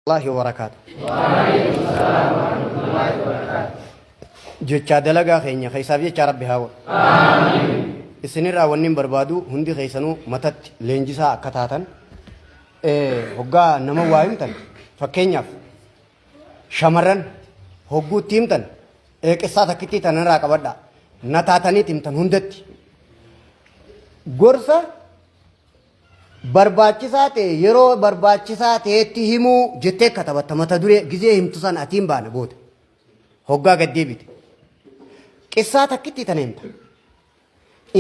Allahi wabarakaatu. Jechaa dalagaa keenya keessaaf jechaa Rabbi haa godhu. Isinirraa wanni hin barbaadu hundi keessanuu matatti leenjisaa akka taatan hoggaa nama waa himtan fakkeenyaaf shamarran hogguutti himtan qissaa takkittii tanarraa qabadhaa na taataniit himtan hundatti gorsa Barbaachisaa ta'e yeroo barbaachisaa ta'etti himuu jettee katabatta mata duree gizee himtu sana atiin baana booda. Hoggaa gad deebite. Qissaa takkitti tana himta.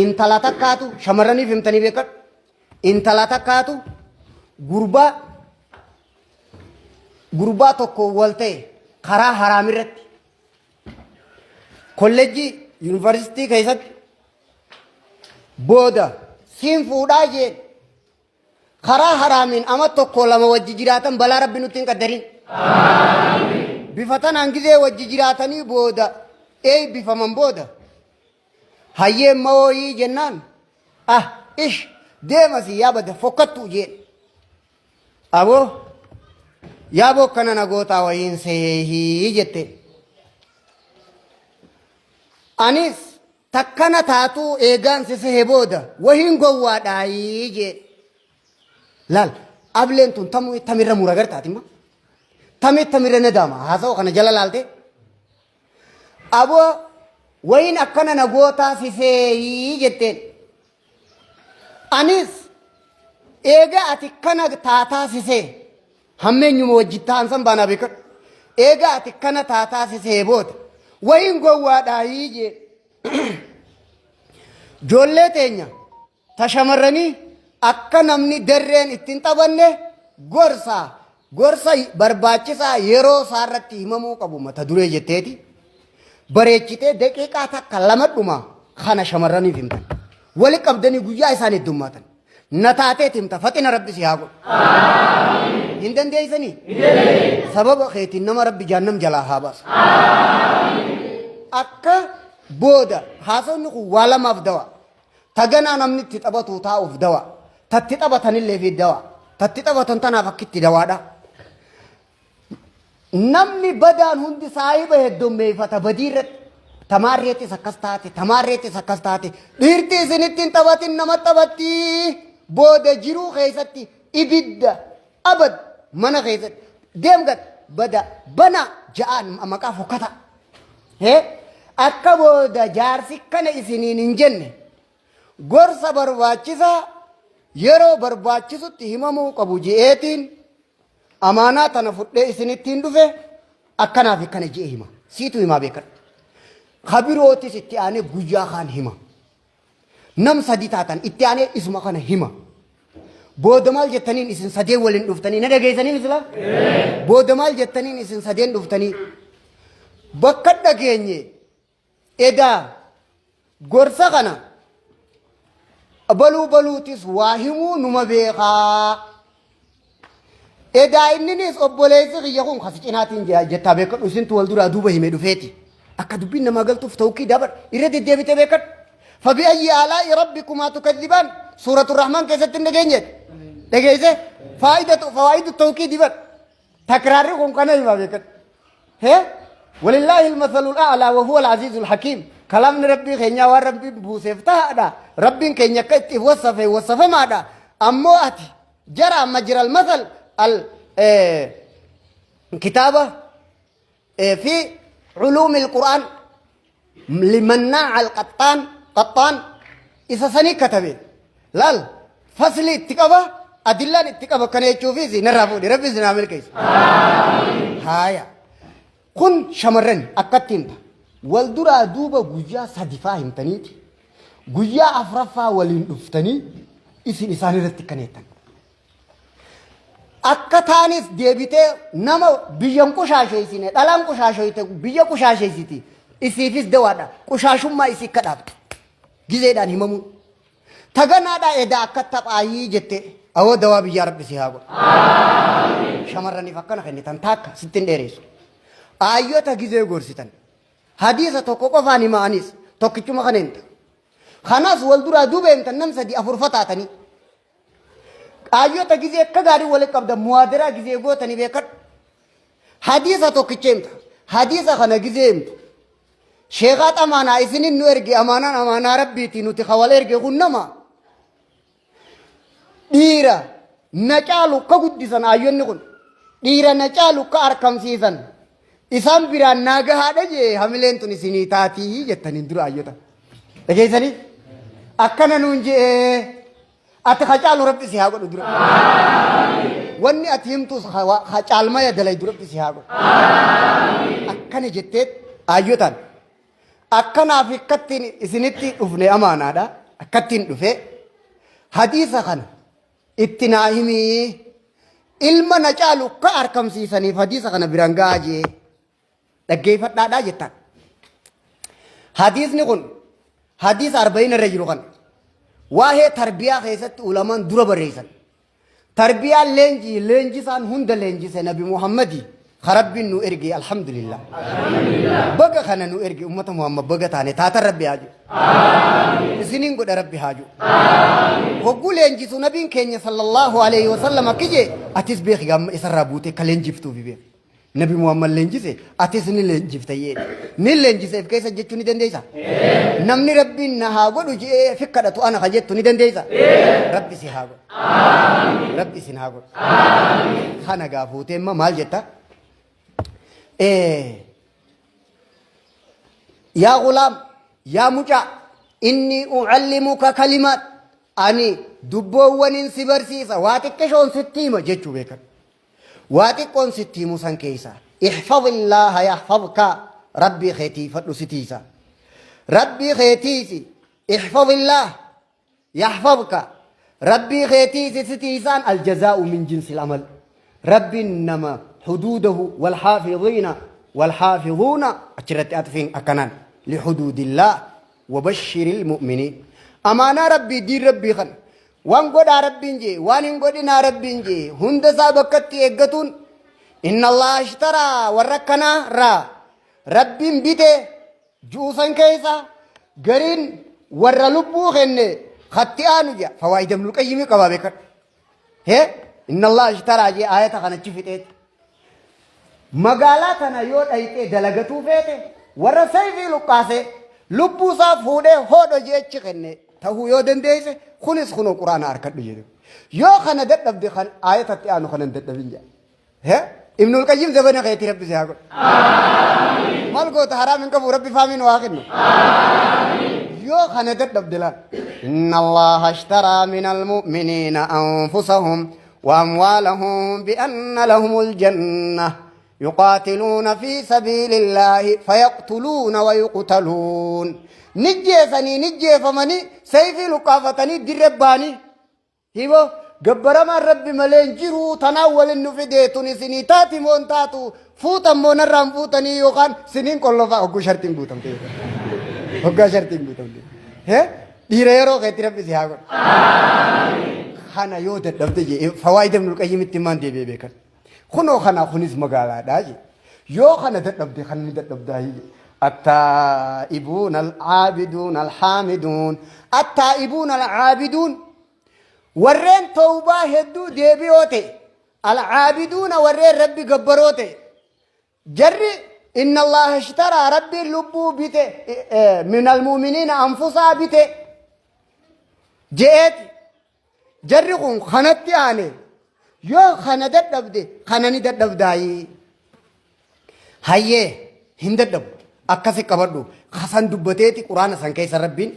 Intala takkaatu shamarraniif himtanii beekadhu. Intala takkaatu gurbaa gurbaa tokko wal ta'e karaa haraamirratti kollejjii yuunivarsiitii keessatti Booda siin fuudhaa jeen. Karaa haraamiin ama tokko lama wajji jiraatan balaa rabbi nutti hin qaddarin. Bifa tanaan gizee wajji jiraatanii booda eebbifaman booda hayyee mawooyii jennaan ah ish deema si yaa bada fokkattuu jeen. Aboo yaa bokkana na gootaa wayiin seehii jette. Anis takkana taatuu eegaan si sehe booda wahiin gowwaadhaayii jee. Laal ableen tun tamuu tamirra mura gartaati imma. Tamii tamirra nadaama haasa'u kana jala laalte. Aboo wahiin akkana na gootaa si seeyii jetteen. Anis eega ati kana taataa si sehe Hammeenyuma wajji ta'an san baanaa beekadhu. Eega ati kana taataa si sehe booda wayiin gowwaadhaayii jee. Joollee teenya ta shamarranii akka namni darreen ittiin taphanne gorsa gorsa barbaachisaa yeroo isaarratti himamuu qabu mata duree jetteeti. Bareechitee daqiiqaa takka lama dhuma kana shamarraniif himtan. Wali qabdanii guyyaa isaan heddummaatan. Na taateeti himta faxina rabbi si haa godhu. Hin dandeessanii? Sababa keetiin nama rabbi jaannam jalaa haa baasu. Akka booda haasawni kun waa lamaaf dawa. Taganaa namni itti taphatu taa'uuf dawa. Tatti taphatanillee fi dawa. Tatti taphatan tanaaf akkitti dawaadha. Namni badaan hundi saahiba heddummeeffata badii irratti. Tamaarreettis akkas taate, tamaarreettis akkas taate. Dhiirti isinitti hin taphatin nama taphatti. Booda jiruu keessatti ibidda abad mana keessatti deemgat bada bana ja'aan maqaa fokkata. Hee akka booda jaarsi kana isiniin hin jenne gorsa barbaachisaa yeroo barbaachisutti himamuu qabu je'eetiin Amaanaa tana fudhee isinittiin dhufe akkanaa fi akkana je'e hima. Siitu himaa beekadhu. Ka birootis itti aanee guyyaa kaan hima. Nam sadi taatan itti aanee isuma kana hima. Booda maal jettaniin isin sadeen waliin dhuftanii na dhageessanii misila? Booda maal jettaniin isin sadeen dhuftanii? Bakka dhageenye Edaa gorsa kana baluu baluutis waa himuu numa beekaa. Edaa inninis obboleessi kiyya kun kasi cinaatiin jettaa beekadhu isintu wal duraa duuba hime dhufeeti. Akka dubbiin namaa galtuuf tawkii dabar irra deddeebitee beekadhu. Fabi'ayyi aalaa'i rabbikumaa tukadzibaan suuratu rahmaan keessatti hin dhageenye. Dhageesse faayidatu fawaayidu tawkii dibar. Takraarri kun kana hima beekadhu. Hee? Walillaahi almathalul a'laa wa huwa al-aziizul hakiim. Kalaamni Rabbii keenyaa waan Rabbiin buuseef tahaadha. Rabbiin keenya akka itti wasafe wasafamaadha. Ammoo ati jara amma jira al-mathal al kitaaba fi culuumil Qur'aan limannaa al-qaxxaan qaxxaan isa sanii katabe laal fasli itti qaba adillaan itti qaba kana jechuufis narraa fuudhi rabbi isin haa milkeessu. Haaya kun shamarran akkatti himta wal duraa duuba guyyaa sadifaa himtaniiti guyyaa afraffaa waliin dhuftanii isin isaan irratti kaneettan. Akka taanis deebitee nama biyyan qushaasheessine dhalaan qushaasheessite biyya qushaasheessiti isiifis dawaadha qushaashummaa isii akka dhaabdu gizeedhaan himamuu taganaadhaa edaa akka taphaayii jette awoo dawaa biyyaa rabbi si haa godhu. Shamarraniif akkana kennitan taakka sitti hin dheeressu. Aayyota gizee gorsitan hadiisa tokko qofaan hima anis tokkichuma kana himta. Kanas wal duraa duuba himtan nam sadi afurfa taatanii. Aayyoota gizee akka gaarii walitti qabdan muwaadaraa gizee gootanii beekadhu. Hadiisa tokkicha himta. Hadiisa kana gizee himtu. Sheekaat amaanaa isinin nu erge amaanaan amaanaa rabbiiti nuti ka wal erge kun nama. Dhiira na caalu ka guddisan aayyonni kun. Dhiira na caalu ka arkamsiisan. Isaan biraan naa gahaadha jee hamileen tun isinii taatii jettaniin dura aayyota. Dhageessanii? Akkana nuun jee ati ka caalu rabbi si haa godhu dura. Wanni ati himtus ka caalmaya dalaydu rabbi si haa godhu. Akkana jettee aayyotaan akkanaaf akkattiin isinitti dhufne amaanaadha. Akkattiin dhufe hadiisa kana itti naa himii ilma na caalu ka arkamsiisaniif hadiisa kana biraan ga'aa jee dhaggeeffadhaadhaa jettaan. Hadiisni kun hadiisa arba'iin irra jiru kana waa'ee tarbiyaa keessatti ulamaan dura barreessan. Tarbiyaan leenjii leenjisaan hunda leenjise Nabi Muhammadi ka Rabbiin nu erge alhamdulillah. Baga kana nu erge ummata Muhammad baga taane taatan Rabbi haa jiru. Isiniin godha Rabbi haa jiru. Hogguu leenjisu nabiin keenya sallallahu alaihi wasallam akki jee atis beeki gamma isarraa buutee ka leenjiftuufi beeki. Nabi Muhammad leenjise atis ni leenjifta jee. Ni leenjiseef keessa jechuu ni dandeessa? Namni Rabbiin na haa godhu jee fi kadhatu ana ka jettu ni dandeessa? Rabbi si haa godhu. Rabbi isin haa godhu. Kana gaa fuutee immoo maal jetta? Yaa gulaam yaa mucaa inni ucallimuka kalimaat ani dubboowwanin si barsiisa waa xiqqishoon sitti hima jechuu beekan. Waa xiqqoon sitti himu san keessa ihfazillaaha yahfazka rabbii kee tiifadhu si tiisa. Rabbii kee tiisi ihfazillaah yahfazka rabbii kee tiisi si tiisaan aljazaa'u min jinsil amal. Rabbiin nama huduudahu walhaafiziina walhaafizuuna achirratti atfiin akkanaan lihuduudillaah wabashiril mu'miniin. Amaanaa rabbii diin rabbii kana Waan godhaa Rabbiin jee, waan hin godhinaa Rabbiin jee, hunda isaa bakkatti eeggatuun inna Allah ishtaraa warra akkanaa irraa Rabbiin bite ju'uusan keessa gariin warra lubbuu kenne katti aanu jea fawaa'ida Ibnul Qayyimii qabaa beekadhu. Hee inna Allah ishtaraa jee aayata kanachi fixeeti. Magaalaa tana yoo dhayxee dalagatuu feete warra sayfii luqqaasee lubbuu isaa fuudhee hoodho jeechi kenne tahuu yoo dandeeyse kunis kunoo quraana harkadhu jedhe. Yoo kana dadhabde kan aayatatti aanu kana hin dadhabin jedha. He? Ibnul Qayyim zabana keetii rabbi si haa godhu. Maal goota haraam hin qabu rabbi faamiin waa kennu. Yoo kana dadhabde laal. Inna Allaha ashtaraa minal mu'miniina anfusahum وأموالهم بأن لهم الجنة يقاتلون في سبيل الله فيقتلون ويقتلون نجيسني نجيفمني سيفي لقافتني درباني هيبو gabbaramaan rabbi malee hin jiru tanaan walin nu fide tun isinii taati moo hin taatu fuutan moo narraan fuutanii yookaan siniin qollofaa hogguu shartiin guutamte hoggaa shartiin guutamte Dhiira yeroo keetti rabbi si haa godhu. Kana yoo dadhabde jee fawaayida Ibnul Qayyimitti maan deebi'ee beekan. Kunoo kana kunis magaalaadhaa jee. Yoo kana dadhabde kan ni dadhabdaa jee. Attaa'ibuun al-caabiduun al-haamiduun. Attaa'ibuun al-caabiduun. Warreen tawbaa hedduu deebi'oo ta'e. Al-caabiduuna warreen rabbi gabbaroo ta'e. Jarri inna Allaha ishtaraa rabbiin lubbuu bite minal mu'miniina anfusaa bite je'eeti. Jarri kun kanatti aane yoo kana dadhabde kana ni dadhabdaayii. Hayyee hin dadhabu akkasi qabadhu kasan dubbateeti quraana san keessa rabbiin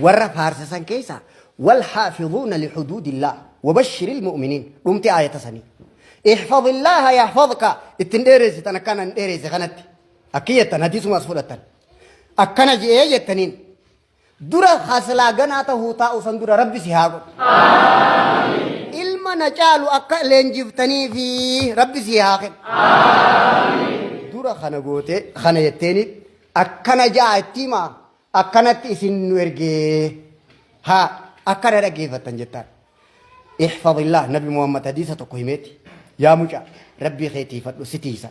warra faarse san keessa wal haafizuuna lihuduudillah wabashiril mu'miniin dhumti aayata sanii. Ihfazillaaha yahfazka ittiin dheereessitan akkana hin dheereesse kanatti akki jettan hadiisuma as fudhattan akkana je'ee jettaniin dura hasilaa ganaa tahuu taa'u san dura rabbi si haa godhu. Ilma na caalu akka leenjiftanii fi rabbi si haa kennu. Dura kana gootee kana jetteeni akkana ja'a itti himaa akkanatti isin nu ergee haa akkana dhaggeeffattan jettaan. Ihfazillah Nabi Muhammad hadiisa tokko himeeti. Yaa mucaa rabbii kee tiifadhu si tiisa.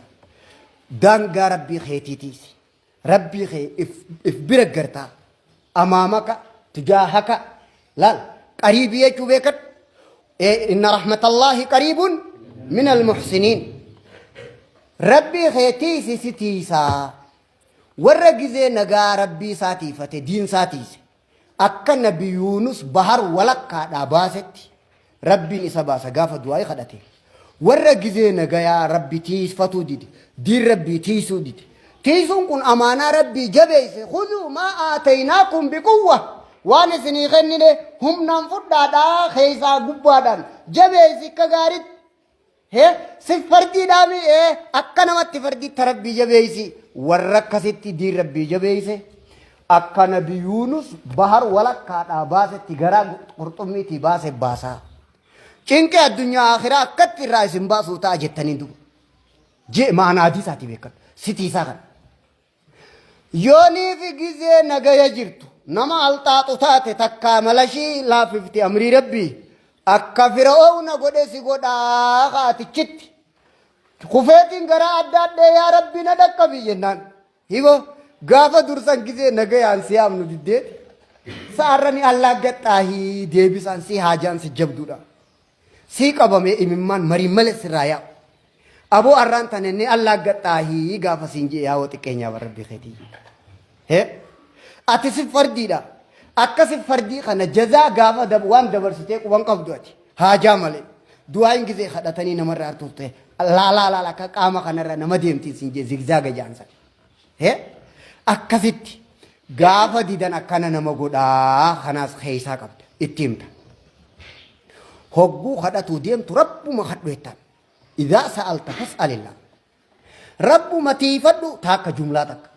Daangaa rabbii keetii tiisi. Rabbii kee if bira gartaa. Amaamaka tujaahaka laal qariibii jechuu beekadhu. Inna rahmatallahi qariibun min almuhsiniin. Rabbii kee tiisi si tiisaa. Warra gizee nagaa Rabbii isaa tiifate diin isaa tiise. Akka Nabi Yuunus bahar walakkaadhaa baasetti Rabbiin isa baasa gaafa du'aa'ii kadhate. Warra gizee nagayaa Rabbi tiisfatuu dide, diin Rabbii tiisuu dide. Tiisuun kun amaanaa Rabbii jabeeyse, khuduu maa aataynaakum biquwwa, waan isinii kennine humnaan fudhaadhaa keeysaa gubbaadhaan jabeeysi akka gaaritti. He sif fardiidhaami ee akka namatti fardiitti Rabbii jabeeysi. Warra akkasitti diin Rabbii jabeeyse akka Nabi Yuunus bahar walakkaadhaa baasetti garaa qurxummiitii baase baasaa. Cinqii addunyaa akhiraa akkatti irraa isin baasuu ta'a jettanii duba. Jee maanaa hadiisaati beekan. Sitii isaa kana. Yoonii fi gizee nagaya jirtu nama alxaaxu taate takkaa malashii laaffifti amrii rabbii akka fira'oowna godhe si godhaa haatichitti. Kufeetiin garaa adda addee yaa rabbi na dhaqqabi jennaan. Hibo gaafa dursan gizee nagayaan si yaamnu diddeeti. Sa'arra ni allaaggaxxaahii deebisaan si haajaan si jabduudha. Sii qabamee imimmaan marii malee sirraa yaa'u. Aboo arraan tana ni allaaggaxxaahii gaafa siin jee yaa'oo xiqqeenyaa bar rabbii keetii. He ati si fardiidha. Akka si fardii kana jazaa gaafa waan dabarsitee quban qabdu ati haajaa malee. Du'aayin gizee kadhatanii namarra artuuf ta'e laalaa laala akka qaama kanarra nama deemtiin siin jee zigzaaga jaansan. He akkasitti gaafa didan akkana nama godhaa kanaas keessaa qabda itti himta. Hogguu kadhatuu deemtu rabbuma kadhu jettaan. Idaa sa'alta fas'alillah. Rabbuma tiifadhu taakka jumlaa takka.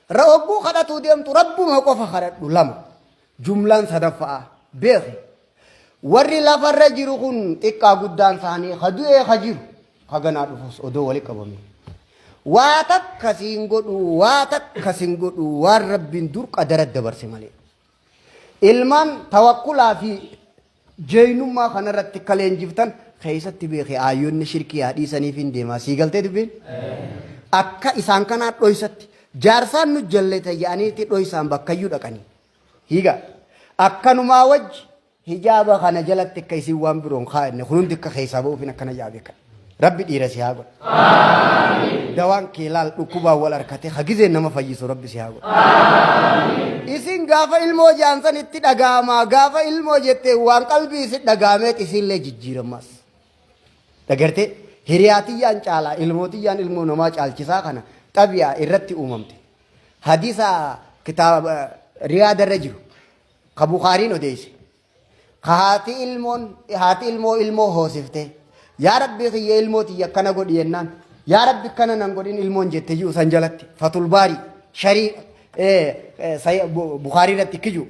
Hogguu kadhatuu deemtu rabbuma qofa kadhadhu lama. Jumlaan sadaffa'a beeki. Warri lafarra jiru kun xiqqaa guddaan isaanii ka du'ee ka jiru ka ganaa dhufus odoo wali qabame. Waa takka siin godhu waa takka siin godhu waan rabbiin dur qadara dabarse malee. Ilmaan tawakkulaa fi jeeynummaa kanarratti akka leenjiftan keessatti beeki aayyoonni shirkii haa dhiisaniif hin deemaa. Sii galtee dubbiin? Akka isaan kanaa dhoysatti jaarsaan nu jallete jedhaniiti dhoysaan bakkayyuu dhaqanii. Hiiga. Akkanumaa wajji hijaaba kana jalatti akka isin waan biroon kaa'anne kun hundi akka keessaa ba'uufin akkana jaa beekan. Rabbi dhiira si haa godhu. Dawaan kee laal dhukkubaan wal harkate hagizeen nama fayyisu rabbi si haa godhu. Isin gaafa ilmoo jaansan itti dhaga'amaa gaafa ilmoo jette waan qalbii isin dhaga'ameet isinillee jijjiiramaas. Dhagartee hiriyaa tiyyaan caalaa ilmoo tiyyaan ilmoo namaa caalchisaa kana xabiyaa irratti uumamte. Hadiisa kitaaba riyaada irra jiru ka Bukaariin odeesse. Ka haati ilmoon haati ilmoo ilmoo hoosifte yaa rabbi kiyya ilmoo tiyya akkana godhi jennaan yaa rabbi akkana nan godhin ilmoon jette jiru san jalatti fatul baarii sharii Bukaarii irratti kiju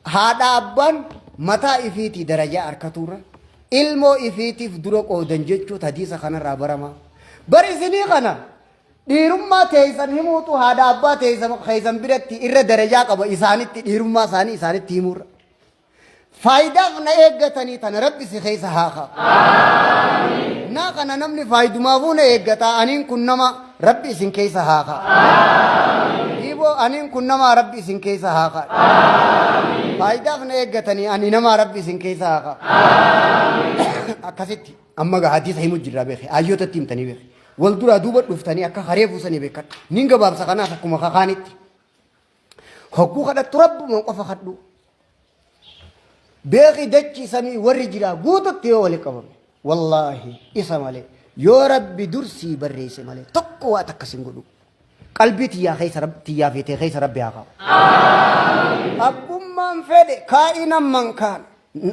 haadha abbaan mataa ifiitii darajaa arkatuurra ilmoo ifiitiif dura qoodan jechuut hadiisa kanarraa baramaa bar isinii kana Dhiirummaa teeysan himuutu haadha abbaa teeysan keeysan biratti irra darajaa qaba isaanitti dhiirummaa isaanii isaanitti himuurra. Faayidaaf na eeggatanii tana rabbi si keessa haa kaa'u. Naa kana namni faayidumaafuu na eeggata aniin kun nama rabbi isin keessa haa kaa'u. Dhiiboo aniin kun nama rabbi isin keessa haa kaa'u. Faayidaaf na eeggatanii ani nama rabbi isin keessa haa kaa'u. Akkasitti amma gaa hadiisa himu jirraa beeke hayyootatti himtanii beeke. Wal duraa duuba dhuftanii akka haree fuusanii beekadhu. Nin gabaabsa kanaaf akkuma kakaanitti. Hogguu kadhattu rabbuma qofa kadhu. Beeki dachii samii warri jiraa guututti yoo wali qabame. Wallaahi isa malee yoo rabbi dursii barreesse malee tokko waa takka sin godhu. Qalbii tiyyaa keessa tiyyaa fi tee keessa rabbi haa kaa'u. Abbummaan fedhe kaa'inan man kaan.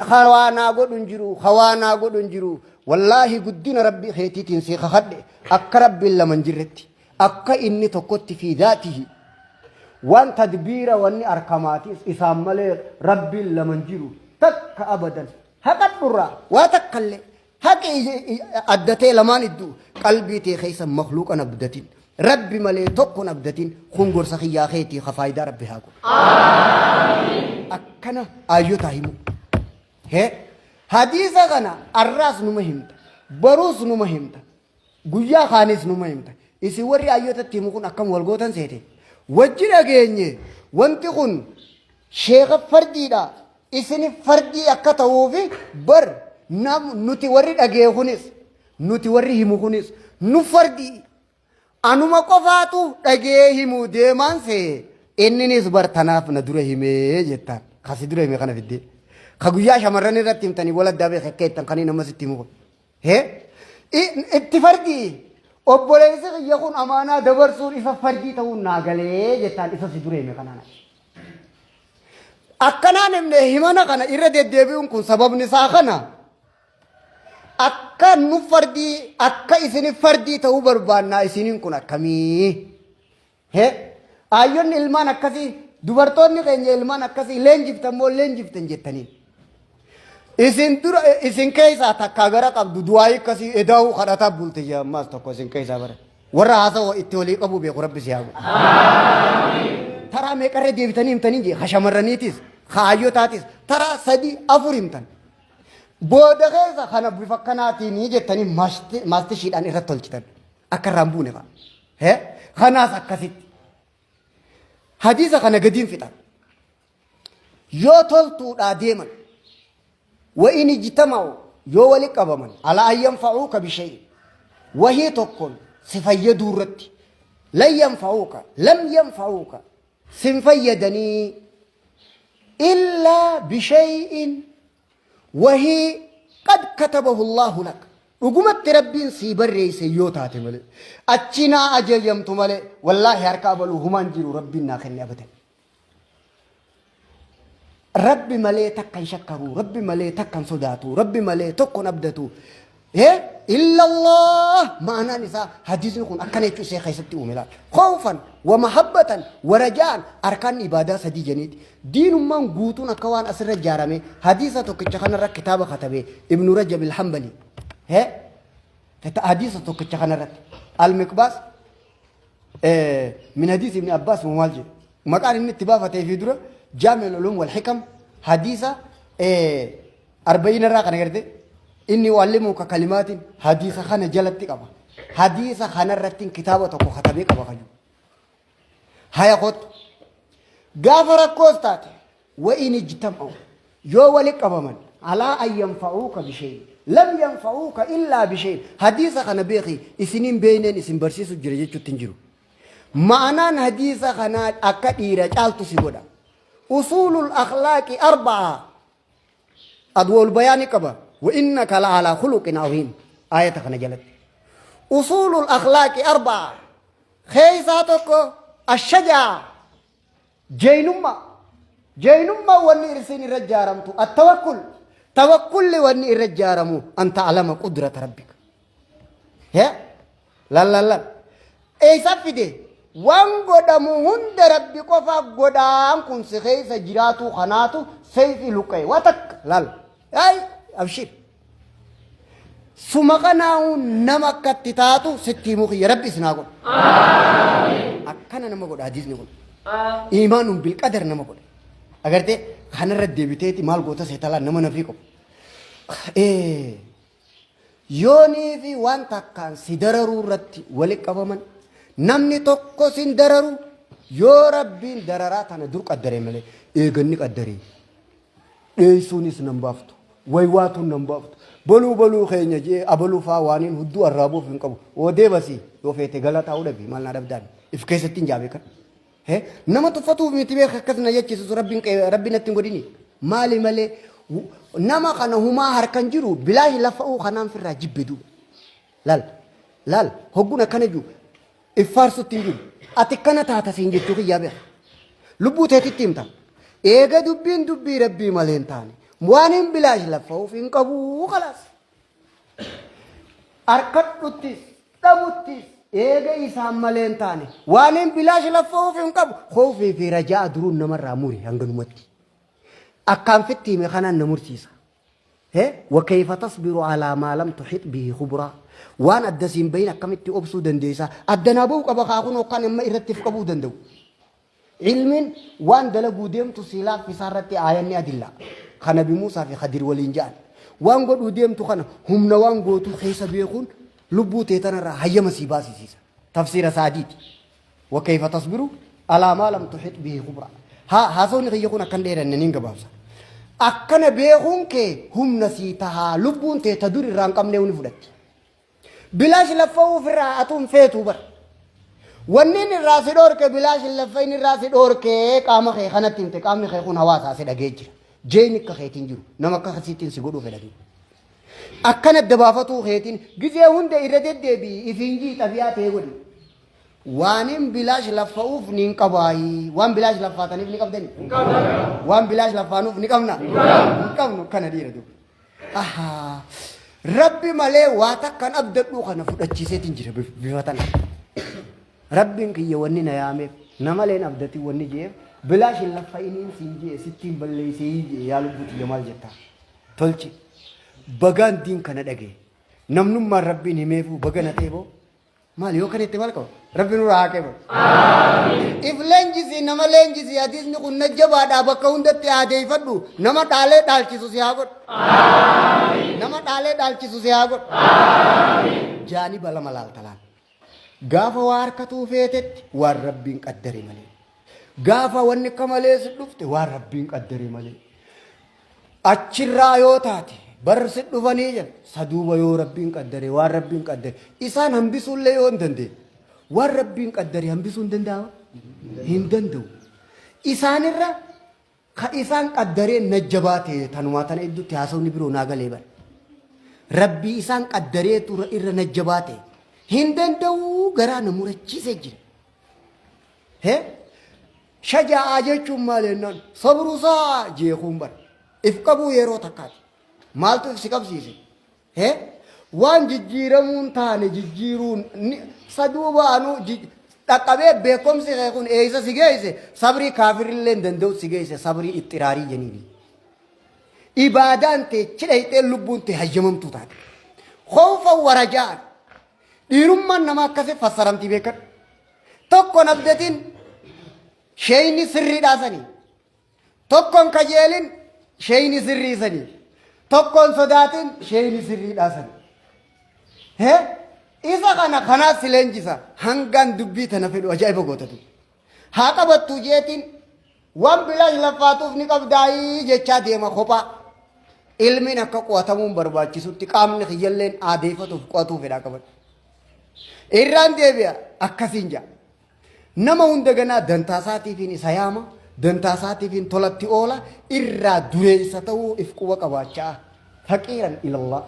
Hawaa naa godhu hin jiru, hawaa naa godhu hin jiru. Wallaahi guddina rabbi keetiitiin si kakadhe akka rabbiin lama hin jirretti, akka inni tokkotti fi zaatihi. Waan tadbiira wanni arkamaatis isaan malee rabbiin lama hin jiru. Takka abadan haqadhurraa waa takkallee haqi addatee lamaan idduu qalbii tee keessa makluuqan abdatin. Rabbi malee tokkon abdatin kun gorsa kiyyaa keetii ka faayidaa rabbi haa godhu. Akkana aayyotaa himu. He hadiisa kana arraas numa himta baruus numa himta guyyaa kaanis numa himta isin warri aayyootatti himu kun akkam wal gootan seete wajji dhageenye wanti kun sheeka fardiidha isin fardii akka ta'uufi bar nam nuti warri dhagee kunis nuti warri himu kunis nu fardii. Anuma qofaatu dhagee himuu deemaan see inninis bar tanaaf na dura himee jettaan. Ka si dura hime kana fiddee. Ka guyyaa shamarran irratti himtanii wal addaa beeka akka jettan kan inni amma sitti himu kun. Hee? Itti fardii obboleessi kiyya kun amaanaa dabarsuun isa fardii ta'uun naa galee jettaan isa si dura hime kanaan. Akkanaan himne himana kana irra deddeebi'uun kun sababni isaa kana. Akka nu fardii akka isin fardii ta'uu barbaannaa isiniin kun akkamii? He? Aayyonni ilmaan akkasii dubartoonni keenya ilmaan akkasii leenjiftan moo leenjiftan jettaniin. Isin dura isin keessaa takkaa gara qabdu du'aayii akkasii edaa'uu kadhataa bulte jee ammaas tokko isin keessaa bara. Warra haasawa itti walii qabu beeku rabbi si haa godhu. Taraa meeqarra deebitanii himtanii jee ka shamarraniitis ka ayyotaatis taraa sadii afur himtan. Booda keessa kana bifa akkanaatiin jettanii maastishiidhaan irratti tolchitan. Akka irraa hin buune fa'a. Hee? Kanaas akkasitti. Hadiisa kana gadiin fixan. Yoo toltuudhaa deeman wa'in ijtama'u yoo wali qabaman ala an yanfa'uuka bishay'in wahii tokkoon si fayyaduu irratti lan yanfa'uuka lam yanfa'uuka sin fayyadanii illaa bishay'in wahii qad katabahu Allaahu lak dhugumatti rabbiin sii barreesse yoo taate malee achi naa ajajamtu malee wallaahi harka abaluu humaan jiru rabbiin naa kenne abadan Rabbi malee takka hin shakkaru, Rabbi malee takka hin sodaatu, Rabbi malee tokko hin abdatu. Illa Allah ma'anaan isaa hadiisni kun akkana jechuu isee keessatti uume laal. Khawfan wa mahabbatan wa rajaan arkaan ibaadaa sadii jeniiti. Diinummaan guutuun akka waan asirra ijaarame hadiisa tokkicha kanarra kitaaba katabe Ibnu Rajab al-Hanbali. Hadiisa tokkicha kanarratti. Al-Miqbaas min hadiis ibn Abbaas moo maal jedhe maqaan inni itti baafatee fi dura jaami'ul ulum wal hikam hadiisa arba'iin irraa kana garte inni u'allimuka kalimaatiin hadiisa kana jalatti qaba hadiisa kana irratti kitaaba tokko katabee qaba kayu haya kottu gaafa rakkoos taate Wa in ijtama'u yoo wali qabaman alaa an yanfa'uuka bishay'in lam yanfa'uuka illaa bishay'in hadiisa kana beeki isiniin beeyneen isin barsiisu jira jechutti hin jiru. Ma'anaan hadiisa kanaa akka dhiira caaltu si godha. Usuulul akhlaaqi arba'a adwool bayaani qaba. Wa innaka la'alaa khuluqin aziim aayata kana jalatti. Usuulul akhlaaqi arba'a keessaa tokko ashajaa Jeynummaa. Jeynummaa wanni irsiin irra ijaaramtu attawakkul. Tawakkulli wanni irra ijaaramu an ta'alama qudrata rabbika. He? Lal lal lal. Eessa fide? Waan godhamu hunda rabbi qofaaf godhaan kun si keessa jiraatuu kanaatu seeyfi luqqa'e. Waa takka lal. Ay abshir. Suma kanaa'u nama akkatti taatu sitti himuu kiyya rabbi isin haa godhu. Akkana nama godha hadiisni kun. Iimaanuun bil qadar nama godha. Agartee kanarra deebiteeti maal goota seetalaa nama nafii qabu. Yoonii fi waan takkaan si dararuu irratti wali qabaman namni tokko sin dararu yoo rabbiin dararaa tana dur qaddaree malee eeganni qaddaree. Dheeysuunis nan baaftu. Waywaatuun nan baaftu. Boluu boluu keenya je'ee abaluu faa waaniin hudduu arraabuuf hin qabu. Oodee basii yoo feete gala taa'uu dhabi maal naa dhabdaan. If keessatti hin jaabee kan. He nama tuffatuuf miti beeka akkas na jechisu rabbiin rabbi natti hin godhini. Maali malee nama kana humaa harkan jiru bilaahi lafa'uu kanaan firraa jibbe duuba. Laal laal hogguun akkana jiru if faarsutti hin jiru. Ati akkana taata siin jechuu kiyyaa beeka. Lubbuu teetitti himta. Eega dubbiin dubbii rabbii malee hin taane. Waan hin bilaash laffa'uuf hin qabu kalaas. Arkadhuttis dhabuttis eega isaan malee hin taane. Waan hin bilaash laffa'uuf hin qabu. Khoofii fi rajaa duruun namarraa muri hanganumatti. Akkaan fitti hime kanaan na mursiisa. He wa kayfa tasbiru alaa maa lam tuhix bihi khubraa waan adda siin bahin akkamitti obsuu dandeessa adda naa bahu qaba kaa kunoo kan amma irratti if qabuu danda'u ilmiin waan dalaguu deemtu sii laaffisaa irratti aayanni adilla kan nabi Muusaa fi Khadir waliin ja'an waan godhuu deemtu kana humna waan gootuu keessa beekuun lubbuu tee tanarraa hayyama sii baasisiisa tafsiira saadiiti Wa kayfa tasbiru alaa maa lam tuhit bihi khubra. Haa haasawni kiyya kun akkan dheeranne niin gabaabsa. Akkana beekuun kee humna sii tahaa lubbuun tee ta dur irraa hin qabnee ni fudhatti. Bilaash laffa'uu ofirraa atuu hin feetuu bar. Wanni inni irraa si dhoorke bilaash hin laffa'in irraa si dhoorke qaama kee kanatti himte qaamni kee kun hawaasaa si dhagee jira. Jeeyni akka keetiin jiru nama akka kasiitiin si godhuu fedha duuba. Akkana adda baafatuu keetiin gizee hunda irra deddeebi'i ifiin jii xabiyaa ta'e godhi. Waanin bilaash laffa'uuf ni hin qabaayi. Waan bilaash laffaataniif ni qabdani? Waan bilaash laffaanuuf ni qabna? Hin qabnu kana dhiira duuba. Ahaa. Rabbi malee waa takkan abdadhuu kana fudhachiiseetiin jira bifa tana. Rabbiin kiyya wanni na yaameef namaleen abdatiin wanni je'eef bilaash hin laffa'iniin siin je'e sittiin balleessee je'e yaa lubbuu tiyya maal jettaa? Tolche. Bagaan diin kana dhagaye. Namnummaan Rabbiin himeefuu baga na ta'e boo. Maal yoo kana itti maal qaba? Rabbi nurraa haa qeebalu. If leenjisi nama leenjisi hadiisni kun na jabaadhaa bakka hundatti aadeeffadhu nama dhaalee dhaalchisu si haa godhu. Nama dhaalee dhaalchisu si haa godhu. Jaaniba lama laaltalaan. Gaafa waa harkatuu feetetti waan Rabbiin qaddare malee. Gaafa wanni akka malee si dhufte waan Rabbiin qaddare malee. Achirraa yoo taate bar si dhufanii jedha. Saduuba yoo Rabbiin qaddare waan Rabbiin qaddare isaan hambisuullee yoo hin dandeenye waan Rabbiin qaddare hambisuu hin danda'ama? Hin danda'u. Isaanirra ka isaan qaddaree najjabaa ta'e tanumaa tana idduutti haasawni biroo naa galee bara. Rabbii isaan qaddareetu irra najjabaa ta'e hin danda'u garaa na murachiisee jira. He? Shajaa'aa jechuun maal jennaan sabrusaa jeekuun bara. If qabuu yeroo takkaati. Maaltu if si qabsiise? He? Waan jijjiiramuun taane jijjiiruun saduuba anuu dhaqqabee beekumsi kee kun eessa si geesse sabrii kaafirillee hin danda'u si geesse sabrii ixxiraarii jeniini. Ibaadaan tee chidhayxee lubbuun tee hayyamamtuu taate. Khawfan warajaan dhiirummaan nama akkasii fassaramtii beekadhu. Tokko nabdatin sheeyni sirriidhaa sanii. Tokkon kajeelin sheeyni sirrii sanii. Tokkon sodaatin sheeyni sirriidhaa sanii. He? Isa kana kanaas si leenjisa. Hangaan dubbii tana fedhu ajaa'iba gootatu. Haa qabattu jeetiin waan bilaash laffaatuuf ni qabdaayii jechaa deema kophaa. Ilmiin akka qo'atamuun barbaachisutti qaamni kiyyalleen aadeeffatuuf qo'atuu fedhaa qabadhu. Irraan deebi'a akkasiin ja'a. Nama hunda ganaa dantaa isaatiifiin isa yaama, dantaa isaatiifiin tolatti oola, irraa dureessa ta'uu if quba qabaachaa. Faqiiran ilallah.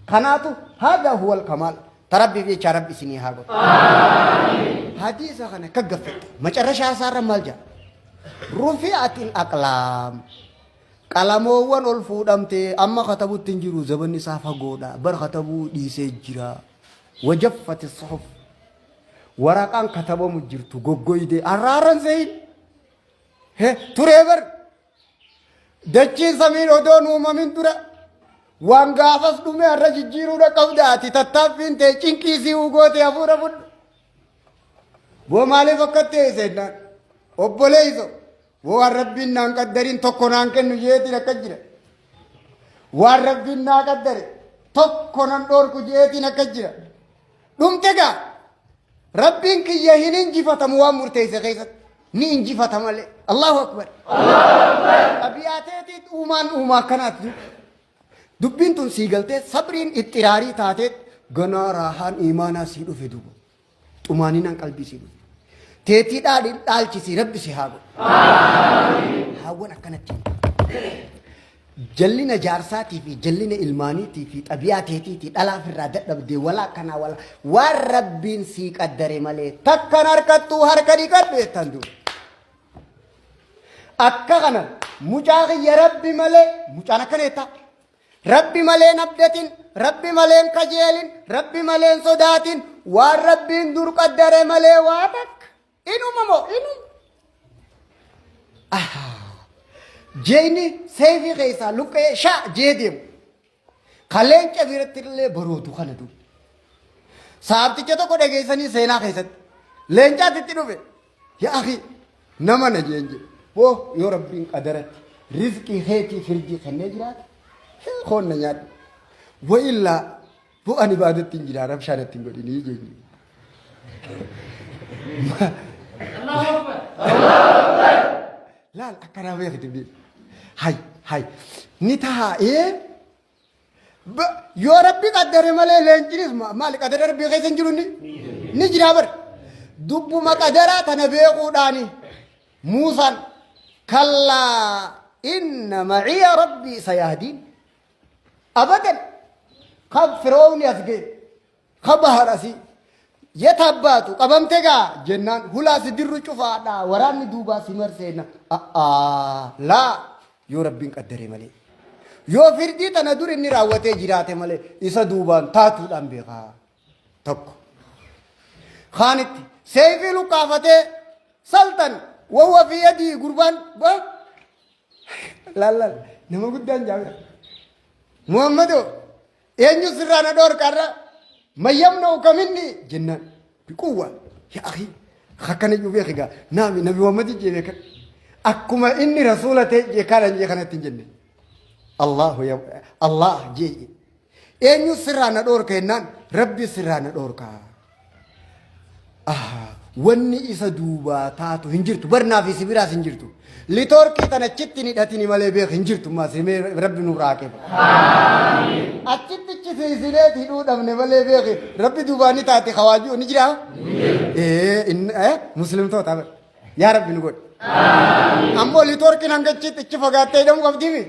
Kanaatu haadha huwal kamaal. Ta Rabbiif jechaa Rabbi isinii haa godhu. Hadiisa kana akka gaffette. Macarrashaa isaarra maal jedha? Rufi'atil aqlaam. Qalamoowwan ol fuudhamte amma katabutti hin jiru zabanni isaa fagoodha. Bar katabuu dhiisee jira. Wajaffati suhuf. Waraqaan katabamu jirtu goggoyde arraaran seyin. He turee bar. Dachiin samiin odoon uumamin dura waan gaafas dhume har'a jijjiiruudha qabda ati tattaaffiin tee cinqii si goote hafuura fudhu. Boo maaliif akka ta'e seennaan obboleeyso boo waan rabbiin naan qaddariin tokko naan kennu jeetiin akka jira. Waan rabbiin naa qaddare tokko nan dhoorku jeetiin akka jira. Dhumte gaa rabbiin kiyya hin injifatamu waan murteesse keessatti ni injifata malee. Allahu akbar. Xabi'aateetiit uumaan uumaa akkanaati. Dubbiin tun sii galtee sabriin ixxiraarii taatee ganaa raahaan imaanaa sii dhufe duuba. Xumaaninaan qalbii sii dhufe. Teetii dhaadhi dhaalchisii rabbi si haa godhu. Haawwan akkanatti. Jallina jaarsaatii fi jallina ilmaaniitii fi xabiyaa teetiitii dhalaaf irraa dadhabdee walaa akkanaa walaa waan rabbiin sii qaddare malee takkan harkattuu harka dhiqadhu jettan duuba. Akka kana mucaa kiyya rabbi malee mucaan akkana jettaa. Rabbi malee hin abdatin, rabbi malee hin kajeelin, rabbi malee hin sodaatin, waan rabbiin dur qaddare malee waa takka. Inuma moo inuma. Jeeyni seefii keessaa luqqee shaa jee deemu. Ka leenca biratti illee baroodu kana duuba. Saabticha tokko dhageessanii seenaa keessatti. Leencaatti itti dhufe. Yaa akhi nama na jeen jedhe. Boo yoo rabbiin qadaratti rizqii keetii firdii kennee jiraate koon na nyaadhu. Wa illaa boo ani baadatti hin jira rabshaa natti hin godhinii jeen jedhe. Laal akkanaa beekti dubbiin. Hay hay ni tahaa ee Yoo rabbi qaddare malee leencinis maali qaddara rabbii keessa hin jiru inni ni jiraa bar. Dubbuma qadaraa tana beekuudhaani Muusaan kallaa inna maciya rabbii sayahdiin. Abadan kan firoowni as ga'e ka bahar asii yet abbaatu qabamte gaa jennaan hulaa si dirru cufaadha waraanni duubaa si marseenna a'aa laa yoo rabbiin qaddare malee yoo firdii tana dur inni raawwatee jiraate malee isa duubaan taatuudhaan beekaa tokko kaanitti seeyfii luqqaafatee saltan wawwa fi yadii gurbaan ba laal laal nama guddaan jaamira Muhammadoo Eenyu sirraa na dhoorka har'a? Man yamna'uka minni jennaan biquwwa yaa akhi akkana iyyuu beeki gaa naami nabi Muhammad jee beeka akkuma inni rasuula ta'e jee kana jee kanatti hin jenne Allahu ya Allah jee eenyu sirraa na dhoorka jennaan rabbi sirraa na dhoorka. Wanni isa duubaa taatu hin jirtu. Barnaa fi sibiraas hin jirtu. Litoorkii tan achitti hin hidhatini malee beek hin jirtu. Masimee rabbi nurraa haa qeebalu. Achitti chisiisineet hidhuu dhabne malee beeki rabbi duubaa ni taate kawaajuu ni jiraa? Ee muslimtoota bar. Yaa rabbi nu godhi. Ammoo litoorkiin hanga achitti achi fagaattee hidhamuu qabdiimi?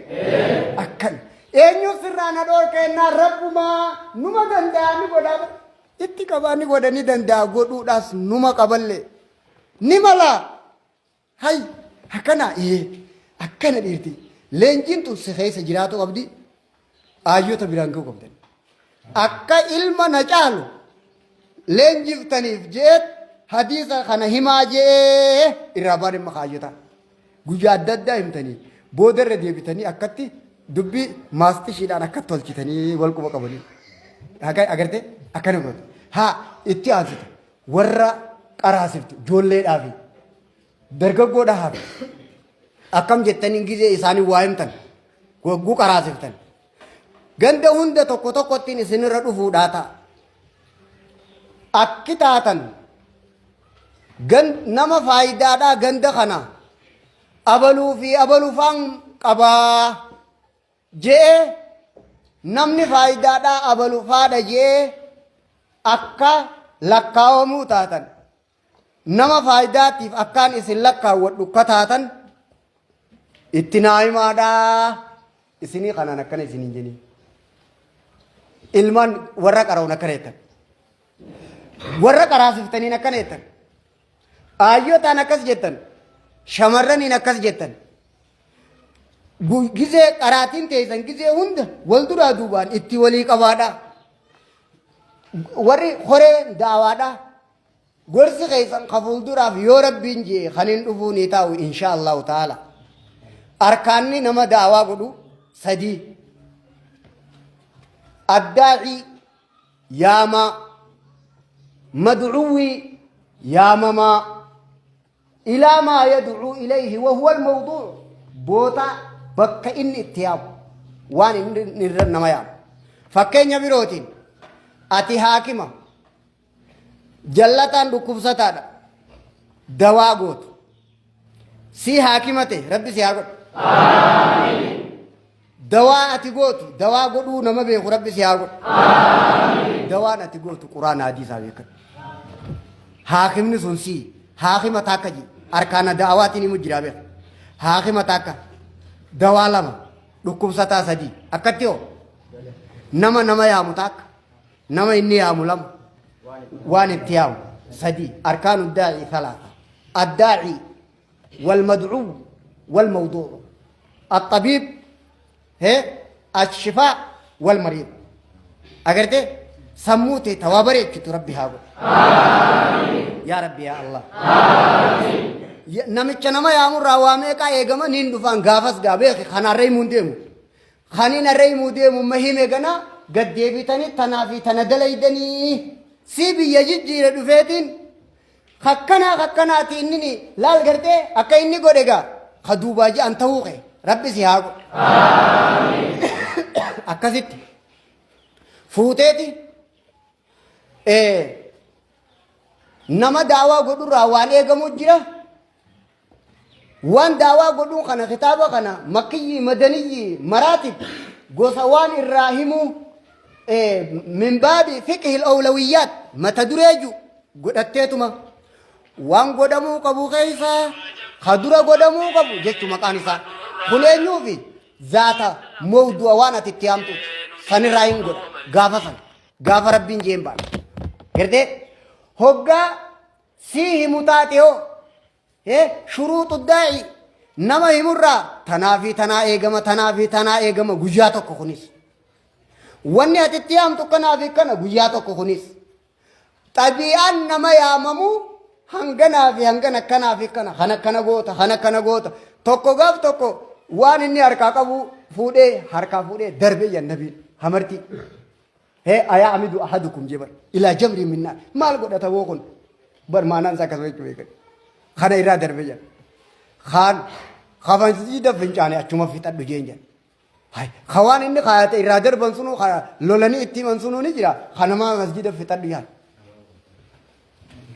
Akkan. Eenyu sirraa na dhoorka jennaan rabbumaa numa danda'a ni godhaa bar. Itti qabaa ni godha ni danda'a godhuudhaas numa qaballee. Ni mala. Hay akkana ee akkana dhiirti. Leenjiin tun si keessa jiraatu qabdi. Aayyota biraan ga'uu qabdan. Akka ilma na caalu leenjiftaniif je'eet hadiisa kana himaa je'ee irraa baan dhimma kaayyota. Guyyaa adda addaa himtanii booda irra deebitanii akkatti dubbii maastishiidhaan akka tolchitanii wal quba qabanii. Agartee akkana goote. Haa itti aansite warra qaraasiftu ijoolleedhaa fi dargaggoodhaa hafe. Akkam jettanii gizee isaanii waa himtan wagguu qaraasiftan. Ganda hunda tokko tokkottiin isinirra dhufuudhaa ta'a. Akki taatan Gan, nama faayidaadhaa ganda kana abaluu fi abalu faan qabaa je'ee namni faayidaadhaa abalu faadha je'ee akka lakkaawamuu taatan nama faayidaatiif akkaan isin lakkaawwadhu akka taatan itti naa himaadhaa isinii kanaan akkana isiniin jenii ilmaan warra qara'uun akkana jettan. Warra qaraasiftaniin akkana jettan. Aayyotaan akkas jettan. Shamarraniin akkas jettan. Gizee qaraatiin teessan gizee hunda wal duraa duubaan itti walii qabaadha. Warri horee daawaadha. Gorsi keessan ka fuulduraaf yoo rabbiin jee kan hin dhufuu ni taa'u insha Allahu ta'ala. Arkaanni nama daawaa godhu sadii. Addaa'ii yaamaa, mad'uwwii yaamamaa, ilaa maa yad'uu ilayhi wa huwa al-mawduu' boota bakka inni itti yaamu waan inni irra nama yaamu. Fakkeenya birootiin ati haakima jallataan dhukkubsataadha dawaa gootu si haakima ta'e rabbi si haa godhu. Dawaa ati gootu dawaa godhuu nama beeku rabbi si haa godhu. Dawaan ati gootu quraana hadiisaa beekadhu. Haakimni sun si haakima takka ji arkaana da'awaatiin himu jira beeku. Haakima takka dawaa lama dhukkubsataa sadii akkatti hoo nama nama yaamu takka nama inni yaamu lama waan itti yaamu sadii arkaanu daa'ii salaata addaa'ii والمدعو والموضوع الطبيب هي الشفاء والمريض أقرتي سموتي توابري ربي هاغو يا ربي يا الله namicha nama yaamurraa waa meeqaa eegama niin dhufaan gaafas gaa beeki kanarra himuun deemu kaniin arra himuu deemu ma hime gana gad deebitanii tanaa fi tana dalaydanii si biyya jijjiire dhufeetiin Kakkanaa kakkanaati innini laal gartee akka inni godhe gaa ka duubaa je'an ta'uu kee rabbi si haa godhu. Akkasitti fuuteeti nama daawaa godhurraa waan eegamu jira. Waan daawaa godhuu kana kitaaba kana makiyyii madaniyyi maraatib gosa waan irraa himuu min baabi fiqhil awlawiyyaat mata duree ju godhatteetuma Waan godhamuu qabu keessaa ka dura godhamuu qabu jechu maqaan isaa. Kun eenyuufi? Zaata mowdu'a waan ati itti yaamtuuti. Sanirraa hin godha gaafa sana. Gaafa Rabbiin jeen baana. Gartee? Hoggaa sii himu taate hoo hee shuruuxu daa'i nama himurraa tanaa fi tanaa eegama tanaa fi tanaa eegama guyyaa tokko kunis. Wanni ati itti yaamtu kanaa fi kana guyyaa tokko kunis. Xabii'aan nama yaamamu hanganaa fi hangan akkanaa fi kana kan akkana goota kan akkana goota tokko gaaf tokko waan inni harkaa qabu fuudhee harkaa fuudhee darbee jan nabiin hamartii. Hee ayaa amidu ahadukum jee bar ilaa jamrii minnaa maal godhata woo kun bar maanaan isaa akkasuma jechuu beekan kana irraa darbee jan kaan kafansiida fincaane achuma fixadhu jeen jan. Hay, ka waan inni kaayate irraa darban sunuu ka lolanii itti himan sunuu ni jira. Ka namaa masjida fixadhu yaal.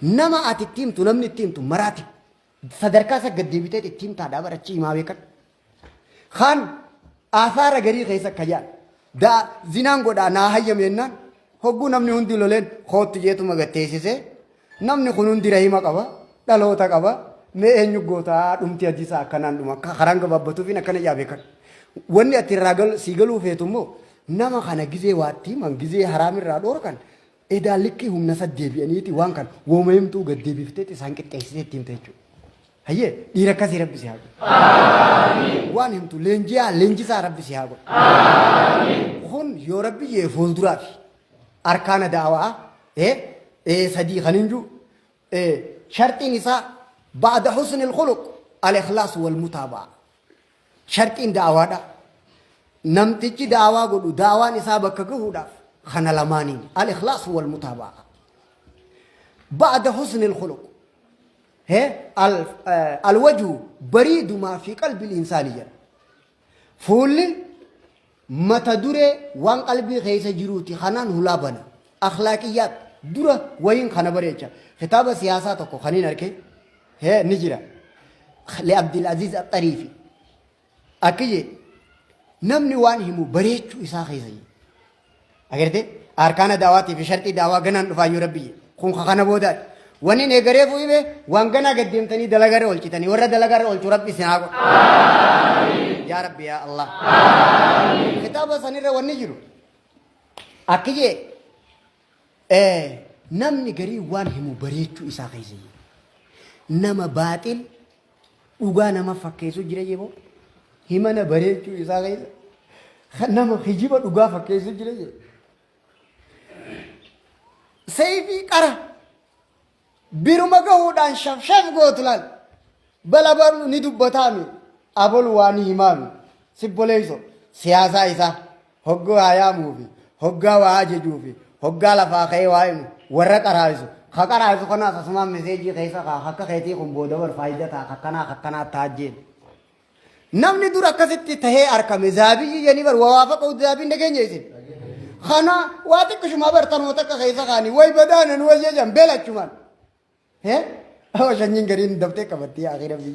Nama ati itti himtu namni itti himtu maraati. Sadarkaa isa gad deebitee itti himtaadhaa bara achi himaa beekan. Kaan aasaara garii keessa akka yaal. Daa zinaan godhaa naa hayyame jennaan hogguu namni hundi loleen koottu jeetuma gad teessisee Namni kun hundi rahima qaba, dhaloota qaba. Mee eenyu gootaa dhumti hadiisa akkanaan dhuma. Akka karaan gabaabbatuufiin akkana yaa beekan. Wanni ati irraa gal, sii galuu feetu immoo nama kana gizee waatti himan gizee haraam irraa dhoorkan edaa likkii humna isa deebi'aniiti waan kana wooma himtuu gad deebifteeti isaan qixxeessitee itti himte jechuudha. Hayyee dhiira akkasii rabbi si haa godhu. Waan himtu leenji'aa leenjisaa rabbi si haa godhu. Kun yoo rabbi jee fuulduraafi. Arkaana da'awaa sadii kan hin jiru sharxiin isaa ba'da husni khuluq al-ikhlaas wal mutaaba'a. Sharxiin da'awaadha. Namtichi da'awaa godhu da'awaan isaa bakka gahuudhaaf kana lamaaniin al-ikhlaas wal mutaaba'a. Ba'da husni khuluq al-wajhu bariidu maa fi qalbi al-insaani jedha. Fuulli mata duree waan qalbii keessa jiruuti kanaan hulaa bana. Akhlaaqiyyaat dura wayiin kana bareecha. Kitaaba siyaasaa tokko kaniin arke hee ni jira. Li Abdul Aziz Axxariifi. Akki jee namni waan himu bareechuu isaa keessa jira. Agartee arkaana daawaatii fi sharxii daawaa ganaan dhufaa yoo rabbi jee. Kun ka kana boodaati. Wanni inni eegaree fuudhee waan ganaa gad deemtanii dalagarra oolchitanii warra dalagarra oolchu rabbi isin haa godhu. Yaa rabbi yaa Allah. Kitaaba sanirra wanni jiru akki jee namni garii waan himu bareechuu isaa keessa jira. Nama baaxil dhugaa nama fakkeessu jira jee boo. Himana bareechuu isaa keessa nama kijiba dhugaa fakkeessu jira jee. Seeyfii qara biruma gahuudhaan shafshaf gootu laal. Bala balu ni dubbataami abolu waa ni himaami sibboleeyso siyaasaa isaa hogguu waa yaamuufi hoggaa waa ajajuufi hoggaa lafaa ka'ee waa himu warra qaraa'isu ka qaraa'isu kanaas asumaan meseejii keessa kaa akka keetii kun booda bar faayida ta'a kakkanaa kakkanaa ta'a jeen. Namni dur akkasitti tahee arkame zaabiyyi jedhanii bar wawaafaqa zaabiin dhageenya isin. Kana waa xiqqishumaa bar tanuma takka keessa kaanii way badaana nu wayya jedhan beelachumaan. Hee? Awa shanyiin gariin daftee qabatti yaa akhi rabbi.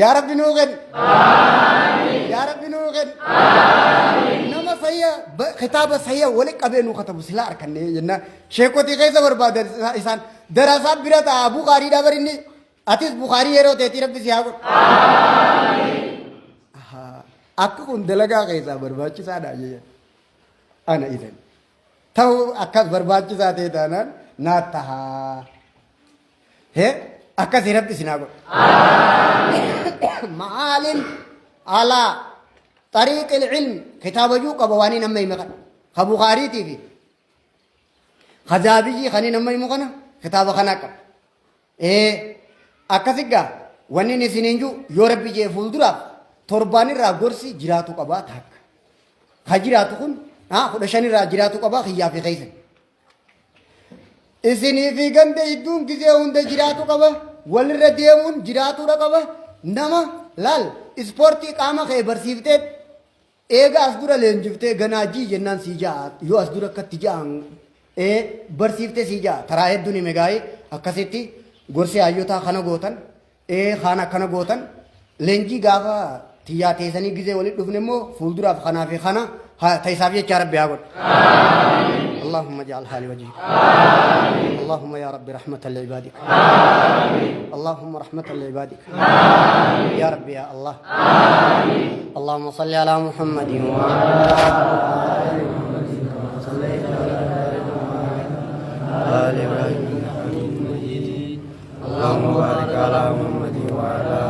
Yaa rabbi nuu kenni. Yaa rabbi nuu kenni. Nama sayya kitaaba sayya wali qabee nuu katabu silaa arkanne jennaan. Sheekotii keessa barbaadan isaan darasaa bira ta'a Bukhaariidhaa barinni. Atis Bukaarii yeroo teetii rabbi si haa godhu. Ahaa. Akka kun dalagaa keessaa barbaachisaadha jedhan. Ana idan. Ta'u akkas barbaachisaa ta'e taanaan naa tahaa. Hee akkasii rabbi isin haa godhu. Ma'aalim alaa xariiqil ilmi kitaaba juu qaba waan inni amma hime kana. Ka Bukaariitii fi ka Zaabiyyii kan inni amma himu kana kitaaba kanaa qaba. Ee akkasi gaa wanni inni isiniin jiru yoo rabbi jee fuulduraaf torbaan irraa gorsi jiraatu qabaa takka. Ka jiraatu kun 15 irraa jiraatu qabaa kiyyaa fi keessan. Isinii fi ganda idduun gizee hunda jiraatu qaba. Walirra deemuun jiraatuudha qaba. Nama laal ispoortii qaama kee barsiiftee Eega as dura leenjiftee ganaa jii jennaan sii ja'a yoo as dura akkatti ja'an ee barsiiftee sii ja'a taraa hedduun hime gaa'ee akkasitti gorsii hayyotaa kana gootan ee kaan akkana gootan leenjii gaafa tiyyaa teessanii gizee walitti dhufne immoo fuulduraaf kanaa fi kana haa ta'isaaf jechaa rabbi haa godhu. اللهم اجعلها لوجهك. اللهم يا رب رحمة لعبادك. اللهم رحمة لعبادك. يا رب يا الله. اللهم صل على محمد وعلى آل محمد كما صليت على آل إبراهيم إنك حميد مجيد. اللهم بارك على محمد وعلى